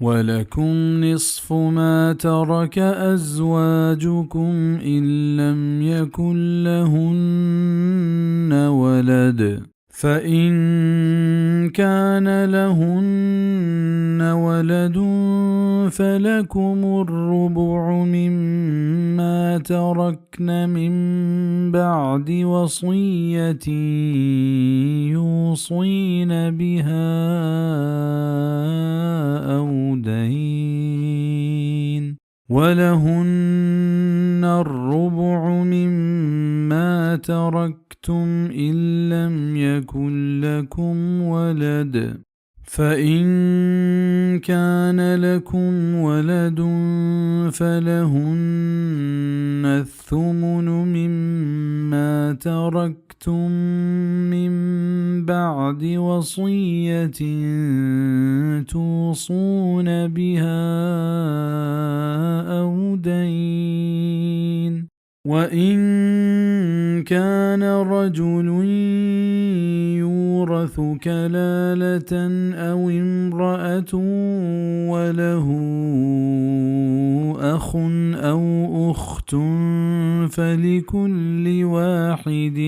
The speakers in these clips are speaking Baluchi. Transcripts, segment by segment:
ولكم نصف ما ترك أزواجكم إن لم يكن لهن ولد، فإن كان لهن ولد فلكم الربع مما تركن من بعد وصية يوصين بها أو دين، ولهن الربع مما تركتم إن لم يكن لكم ولد، فإن كان لكم ولد فلهن الثمن مما تركتم من بعد وصية توصون بها أو دين، وإن كان رجل يورث كلالة أو امرأة وله أخ أو أخت فلكل واحد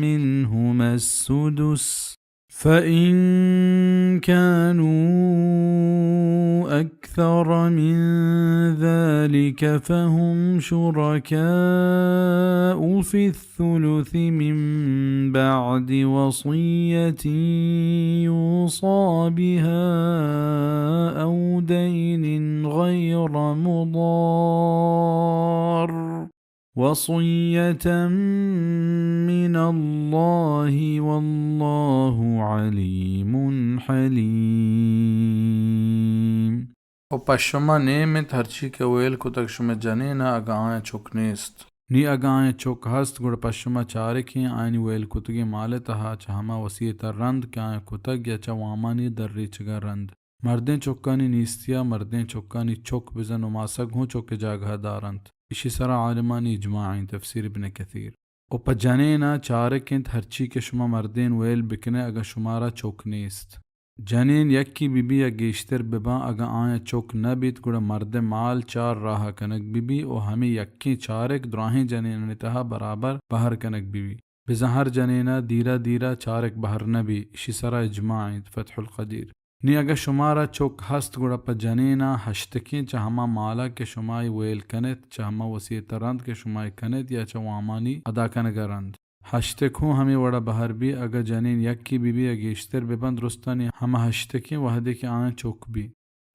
منهما السدس، فإن كانوا أكثر من ذلك فهم شركاء في الثلث من بعد وصية يوصى بها أو دين غير مضار، وصية من الله، والله عليم حليم. و پہ شما نیم انت ہرچی کہ ویل کتگ شمئے جنین ء، اگاں آیاں چک نیست. نی اگاں آیاں چک ہست، گڑا پہ شما چارکیں آیانی ویل کتگیں مال ء تہا چہ ہما وصیت ء رند کہ آیاں کتگ یا چہ وامانی درریچگ ء رند. مردیں چکانی نیستی ء مردیں چکانی چک بزاں نماسگ ہوں چک ء جاگہ ء دار انت. ایشی سرا عالمانی اجماع انت، تفسیر ابن کثیر. و پہ جنین ء چارک انت ہرچی کہ شما مردین ویل بکن ئے اگاں شمارا چک نیست. جنین یکے بہ بی یا گیشتر بہ باں، اگاں آیاں چک نہ بیت گڑا مرد ء مال چار راہ ء کنگ بہ بی و ہمے یکیں چارک دراہیں جنینانی تہا برابر بہر کنگ بہ بی. بزاں ہر جنین ء دیرا دیرا چارک بہر نہ بی، ایشی سرا اجماع انت، فتح القدیر. نی اگاں شمارا چک ہست گڑا پہ جنین ء ہشتکیں چہ ہما مال ء کہ شما اے ویل کن ات، چہ ہما وصیت ء رند کہ شما اے کن ات یا چہ وامانی ادا کنگ ء رند. ہشتک ہوں ہمے وڑ ء بہر بی، اگاں جنین یکے بہ بی یا گیشتر بہ بنت، درستانی ہما ہشتکیں وہدے کہ آیاں چک بی.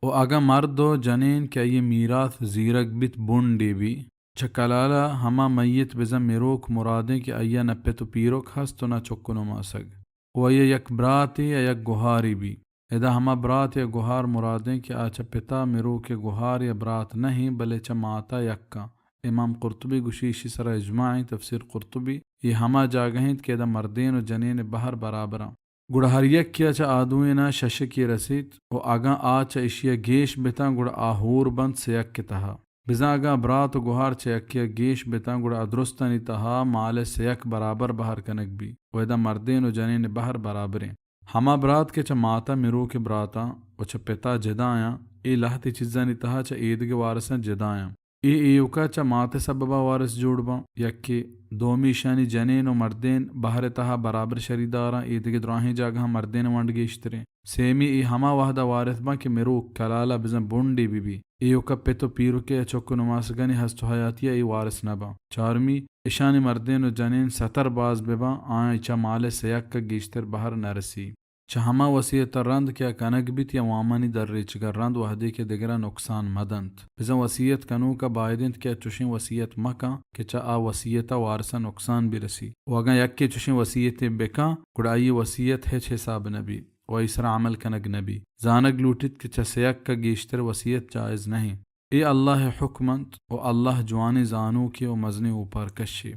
و اگاں مرد و جنین کہ آئی ء میراث زیرگ بیت بنڈے بی، چہ کلالہ ہما میت بزاں مروک مرادیں کہ آئی ء نہ پت و پیرک ہست و نہ چک و نماسگ، و آئی ء یک براتے یا یک گہارے بی. ادا ہما برات یا گہار مرادیں کہ آ چہ پتا مروک ء گہار یا برات نہ ایں، بلے چہ ماتا یکاں. امام قرطبی گوشی ایشی سرا اجماع انت، تفسیر قرطبی، اے ہما جاگہ انت کہ ادا مردین و جنین ء بہر برابراں. گڑا ہر یکے ء چہ آ دوئیناں ششکے رسیت و اگاں آ چہ ایشی ء گیش بتاں گڑا آ ہور بنت سیک ء تہا. بزاں اگاں برات و گہار چہ یکے ء گیش بتاں گڑا آ درستانی تہا مال ء سیک برابر بہر کنگ بی و ادا مردین و جنین ء بہر برابریں. ہما برات کہ چہ مات ء مروک ء براتاں و چہ پت ء جدایاں، اے لہتے چیزانی تہا چہ ایدگہ وارثاں جدایاں. اے ایوکا چہ مات ء سببا وارث جوڑ باں، یکے. دومی، ایشانی جنین و مردین بہر ء تہا برابر شریداراں، اے دگہ دراہیں جاگہاں مردین ونڈ گیشتریں. سیمی، اے ہما وہدا وارث باں کہ مروک کلالہ بزاں بنڈے بہ بی، ایوکا پت و پیرکے ء چک و نماسگانی ہست و حیاتی ء اے وارث نہ باں. چارمی، اشانی مردین و جنین ستر باز بہ باں، آیاں چہ مال ء سیک ء گیشتر بہر نہ رسی. چہ ہما وصیت ء رند کہ آ کنگ بیت یا وامانی درریچگ ء رند وہدے کہ دگراں نقصان مہ دنت. بزاں وصیت کنوک ء باید انت کہ آ چشیں وصیت مہ کن کہ چہ آ وصیت ء وارثاں نقصان بہ رسی. و اگاں یکے چشیں وصیتے بہ کن، گڑا آئی ء وصیت ہچ حساب نہ بی و آئی سرا عمل کنگ نہ بی. زانگ لوٹیت کہ چہ سیک ء گیشتر وصیت جائز نہ انت. اے اللہ ء حکم انت و اللہ جوانیں زانوکے و مزنیں اوپارکشے.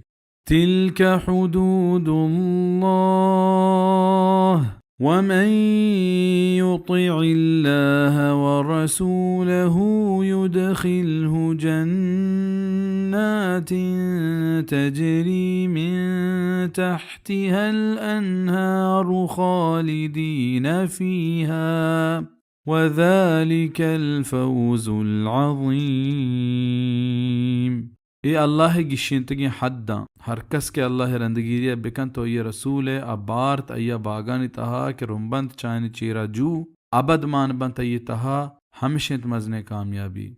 تلك حدود الله، ومن يطع الله ورسوله يدخله جنات تجري من تحتها الأنهار خالدين فيها، وذلك الفوز العظيم. اے اللہ ءِ گشینتگیں حداں، ہر کس کہ اللہ ءِ رندگیری ءَ بکنت و آئی ءِ رسول ءَ بارت آئی ءِ باگانی تہا کہ رمبنت چہ آیانی چیرا جو، ابد مان بنت آئی ءِ تہا، ہمش انت مزنیں کامیابی.